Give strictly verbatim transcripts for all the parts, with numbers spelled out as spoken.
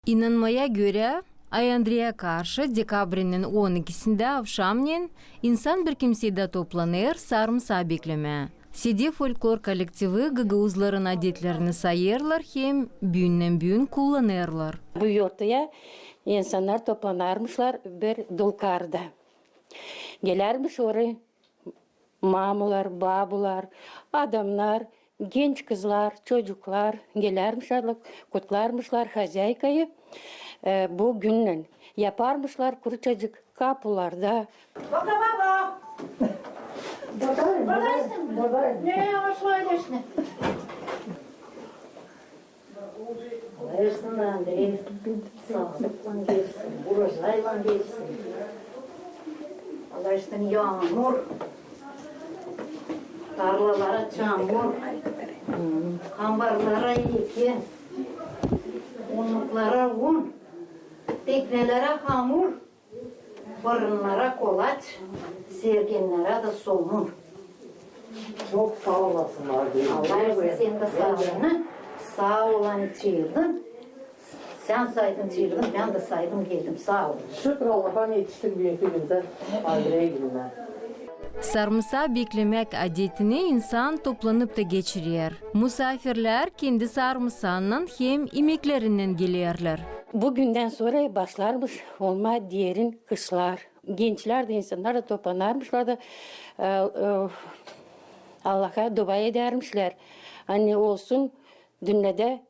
İnanmaya görä, Ay Andreya karşı dekabrinin on ikisindä avşamnen insan bir kimseyda toplanêr sarımsaa beklemää. Sede folklor kollektivi gagauzların adetlerini sayêrlar hem büündän-büün kullanêrlar. Bu yortuya insannar toplanarmışlar bir dulkarda. Gelärmiş orayı mamular, babular, adamnar, genç kızlar, çocuklar gelärmiş, kutlarmışlar hozäykayı, e, bu günnän. Yaparmışlar kuruçacık kapularda. Baba, baba! Buradayım, buradayım, buradayım. Ne, hoş geldin. Alayırsın, Andrey, saalıklan gelsin, urojaylan gelsin. Alayırsın yaamur, tarlalara çamur, ambarlara eken, unnuklara un, teknelerä hamur, fırınnara kolaç, sergennerä dä somun. Çok saa olasın, Andrey. Alayırsın sän dä saalıını, saa ol, ani çaadın. Sän saydın, çaadın, bän dä saydım, geldim. Saa ol. Şükür Allaha, etiştik büünkü gündä Andrey gününä. Sarımsaa beklemäk adetini insan toplanıp ta geçirer. Musaafirlär kendi sarımsaannan hem imeklerinnän gelerlär. Bu gündän sora başlarmış olmaa derin kışlar. Gençlär dä, insannar da toplanarmışlar da, e, e, Allaha dua edärmişlär, ani olsun dünnedä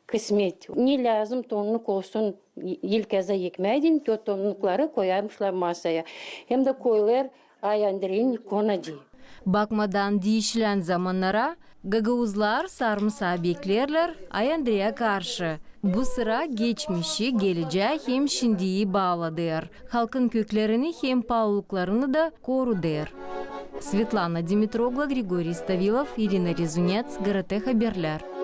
kısmet. Ne lääzım tonnuk olsun ilk eza ekmää deyni, o tonnukları koyarmışlar masaya. Hem dä koyulêr Ay Andreyin ikonacıı. Bakmadan diişilän zamannara, gagauzlar sarımsaa beklerlär Ay Andreya karşı. Bu sıra geçmişi, gelecää hem şindiyi baaladêr. Halkın köklerini hem paalılıklarını da korudêr. Svetlana Dimitroglu, Grigoriy Stavilov, İrina Rezunets, GRT Haberlär.